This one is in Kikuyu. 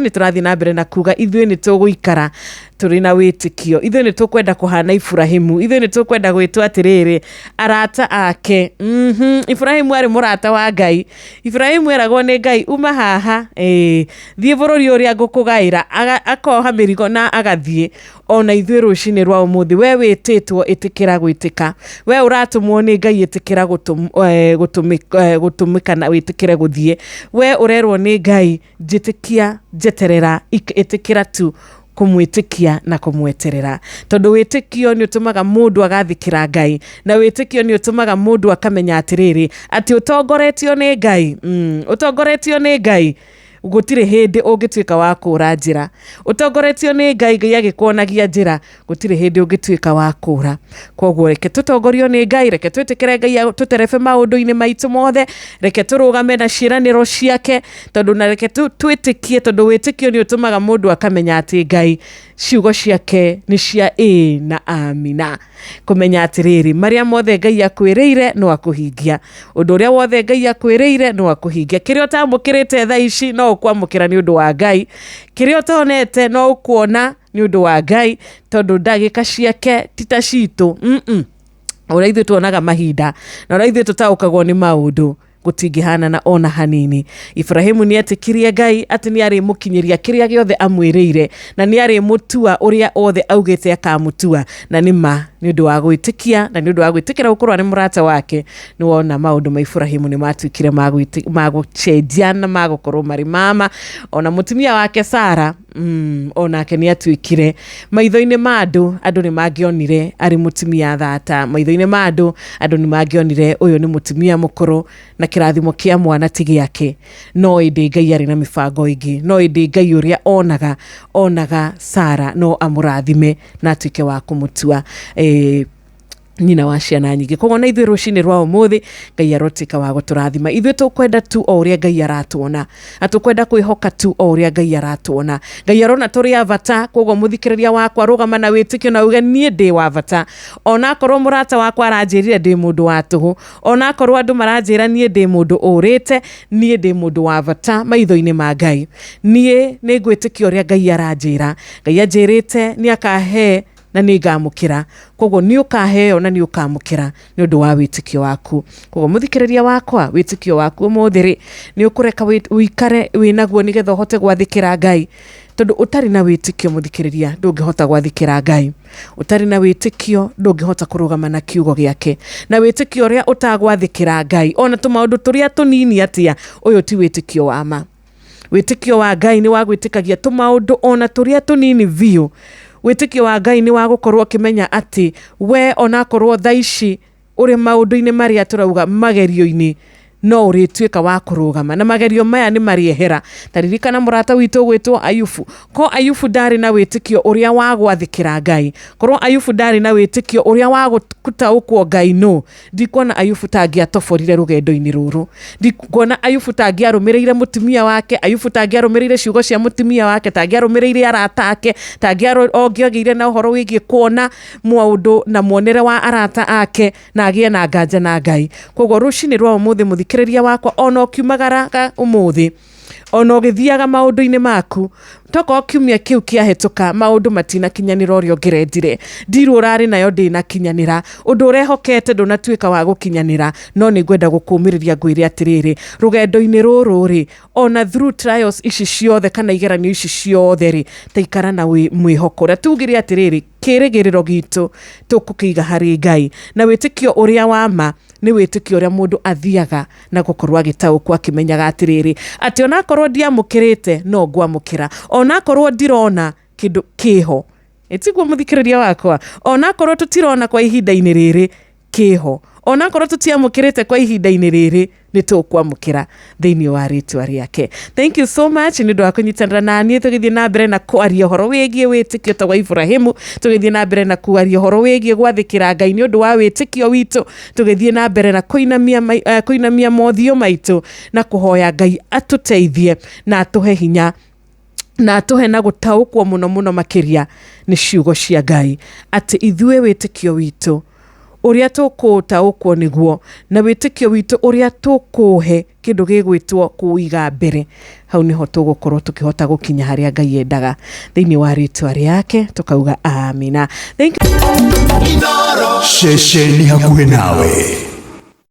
Nĩ tũrathiĩ na mbere na kuga ithuĩ nĩ tũgũikara tũrĩ na wĩtĩkio, ithuĩ nĩ tũkwenda kũhana Iburahimu, ithuĩ nĩ tũkwenda gwĩtwo atĩrĩrĩ, arata ake. Iburahimu arĩ mũrata wa Ngai. Iburahimu eragwo nĩ Ngai, uma haha, ĩĩ, thiĩ bũrũri ũrĩa ngũkũgaĩra, akoha mĩrigo na agathiĩ. Ona ithuĩ rũcinĩ rwa ũmũthĩ, we wĩtĩtwo ĩtĩkĩra gwĩtĩka, we ũratũmwo nĩ Ngai ĩtĩkĩra gũtũmĩka na wĩtĩkĩre gũthiĩ, we ũrerwo nĩ Ngai njĩtĩkia, njeterera, ĩtĩkĩra tu kũmwĩtĩkia na kũmweterera, tondũ wĩtĩkio nĩ ũtũmaga mũndũ agathĩkĩra Ngai, na wĩtĩkio nĩ ũtũmaga mũndũ akamenya atĩrĩrĩ, atĩ ũtongoretio nĩ Ngai, ũtongoretio nĩ Ngai, gũtirĩ hĩndĩ ũngĩtuĩka wa kũra njĩra. Ũtongoretio nĩ Ngai, Ngai agĩkuonagia njĩra, gũtirĩ hĩndĩ ũngĩtuĩka wa kũra. Koguo reke tũtongorio nĩ Ngai, reke twĩtĩkĩre Ngai atũterebe maũndũ-inĩ maitũ mothe, reke tũrũgame na ciĩranĩro ciake, tondũ na reke twĩtĩkie, tondũ wĩtĩkio nĩ ũtũmaga mũndũ akamenya atĩ Ngai ciugo ciake nĩ cia ĩĩ na amina. Kũmenya atĩrĩrĩ, marĩa mothe Ngai akwĩrĩire no akũhingia, ũndũ ũrĩa wothe Ngai akwĩrĩire no akũhingia. Kĩrĩa ũtamũkĩrĩte thaa ici no ũkwamũkĩra nĩ ũndũ wa Ngai, kĩrĩa ũtonete no ũkuona nĩ ũndũ wa Ngai, tondũ ndagĩka ciake ti ta citũ. Ũrĩa ithuĩ tuonaga mahinda na ũrĩa ithuĩ tũtaũkagwo nĩ maũndũ gũtingĩhanana ona hanini. Iburahimu nĩ etĩkirie Ngai atĩ nĩ arĩmũkinyĩria kĩrĩa gĩothe amwĩrĩire na nĩ arĩmũtua ũrĩa othe augĩte akamũtua, na nĩ ma nĩ ũndũ wa gwĩtĩkia na nĩ ũndũ wa gwĩtĩkĩra gũkorwo arĩ mũrata wake, nĩ wona maũndũ ma Iburahimu nĩ matuĩkire ma gũcenjia na ma gũkorwo marĩ mama. Ona mũtumia wake Sara, onake nĩ atuĩkire maitho-inĩ ma andũ, andũ nĩ mangĩonire arĩ mũtumia thata, maitho-inĩ ma andũ, andũ nĩ mangĩonire ũyũ nĩ mũtumia mũkũrũ na kĩrathimo kĩa mwana ti gĩake. No ĩndĩ Ngai arĩ na mĩbango ĩngĩ, no ĩndĩ Ngai ũrĩa onaga, onaga Sara no amũrathime na atuĩke wa kũmũtua nyina wa ciana nyingĩ. Koguo na ithuĩ rũcinĩ rwa ũmũthĩ Ngai arotuĩka wa gũtũrathima. Ithuĩ tũkwenda tu o ũrĩa Ngai aratuona, na tũkwenda kwĩhoka tu o ũrĩa Ngai aratuona. Ngai arona tũrĩ a bata, koguo mũthikĩrĩria wakwa rũgama na wĩtĩkio na uge niĩ ndĩ wa bata. Onakorwo mũrata wakwa aranjĩrire ndĩ mũndũ wa tũhũ, onakorwo andũ maranjĩra niĩ ndĩ mũndũ ũrĩte, niĩ ndĩ mũndũ wa bata maitho-inĩ ma Ngai. Niĩ nĩ ngwĩtĩkia ũrĩa Ngai aranjĩra. Ngai anjĩrĩte nĩ akahe na nĩ ngamũkĩra. Koguo nĩ ũkaheo na nĩ ũkamũkĩra nĩ ũndũ wa wĩtĩkio waku. Koguo mũthikĩrĩria wakwa, wĩtĩkio waku ũmũthĩ rĩ, nĩ ũkũreka ũikare wĩnaguo nĩgetha ũhote gwathĩkĩra Ngai. Tondũ ũtarĩ na wĩtĩkio mũthikĩrĩria, ndũngĩhota gwathĩkĩra Ngai. Ũtarĩ na wĩtĩkio ndũngĩhota kũrũgama na kiugo gĩake. Na wĩtĩkio ũrĩa ũtagwathĩkĩra Ngai, ona tũmaũndũ tũrĩa tũnini atĩa, ũyũ ti wĩtĩkio wa ma. Wĩtĩkio wa Ngai nĩ wa gwĩtĩkagia tũmaũndũ ona tũrĩa tũnini biũ. Wĩtĩkio wa Ngai nĩ wa gũkorwo ũkĩmenya atĩ we onakorwo thaa ici ũrĩ maũndũ-inĩ marĩa tũrauga magerio-inĩ, no ũrĩtuĩka wa kũrũgama na magerio maya nĩ marĩehera. Ta ririkana mũrata witũ ũgwĩtwo Ayubu. Ko Ayubu ndarĩ na wĩtĩkio ũrĩa wa gwathĩkĩra Ngai, korwo Ayubu ndarĩ na wĩtĩkio ũrĩa wa gũtaũkwo Ngai nũ, ndikuona Ayubu ta angĩatoborire rũgendo-inĩ rũrũ. Ndikuona Ayubu ta angĩarũmĩrĩire mũtumia wake, Ayubu ta angĩarũmĩrĩire ciugo cia mũtumia wake, ta angĩarũmĩrĩire arata ake, ta angĩagĩire na ũhoro wĩgiĩ kuona maũndũ na muonere wa arata ake na agĩe na nganja na Ngai. Koguo rũcinĩ rwa ũmũthĩ mũthikĩrĩria wakwa, ona ũkiumagaraga ũmũthĩ, ona ũgĩthiaga maũndũ-inĩ maku, tokorwo kiumia kĩu kĩahĩtũka maũndũ matinakinyanĩra ũrĩa ũngĩrendire, ndirũ ũrarĩ nayo ndĩnakinyanĩra, ũndũ ũrehokete ndũnatuĩka wa gũkinyanĩra, no nĩ ngwenda gũkũmĩrĩria ngwĩre atĩrĩrĩ, rũgendo-inĩ rũrũ rĩ, ona through trials ici ciothe kana igeranio ici ciothe rĩ, ta ikara na mwĩhoko. Na tugire atĩrĩrĩ, kĩrĩgĩrĩro gitũ tũkũkĩiga harĩ Ngai, na wĩtĩkio ũrĩa wa ma nĩ wĩtĩkio ũrĩa mũndũ athiaga na gũkorwo agĩtaũkwo akĩmenyaga atĩrĩrĩ, atĩ onakorwo ndiamũkĩrĩte no ngwamũkĩra, onakorwo ndirona kĩndũ kĩho. Ĩtiguo mũthikĩrĩria wakwa, onakorwo tũtirona kwa ihinda-inĩ rĩrĩ kĩho, onakorwo tũtiamũkĩrĩte kwa ihinda-inĩ rĩrĩ, nĩ tũkwamũkĩra thĩinĩ wa rĩtwa rĩake. Thank you so much nĩ ũndũ wa kũnyitanĩra na niĩ tũgĩthiĩ na mbere na kwaria ũhoro wĩgiĩ wĩtĩkio ta wa Iburahĩmu, tũgĩthiĩ na mbere na kwaria ũhoro wĩgiĩ gwathĩkĩra Ngai nĩ ũndũ wa wĩtĩkio witũ, tũgĩthiĩ na mbere na kũinamia mothiũ maitũ na kũhoya Ngai atũteithie na atũhe hinya na atũhe na gũtaũkwo mũno mũno makĩria nĩ ciugo cia Ngai, atĩ ithuĩ wĩtĩkio witũ Ũrĩa tũkũũtaũkwo nĩguo, na wĩtĩkio witũ ũrĩa tũkũũhe kĩndũ gĩgwĩtwo kũũiga mbere, hau nĩho tũgũkorwo tũkĩhota gũkinya harĩa Ngai endaga. Thĩinĩ wa rĩtwa rĩake tũkauga amina. Thank you. Ceceni hakuhĩ nawe.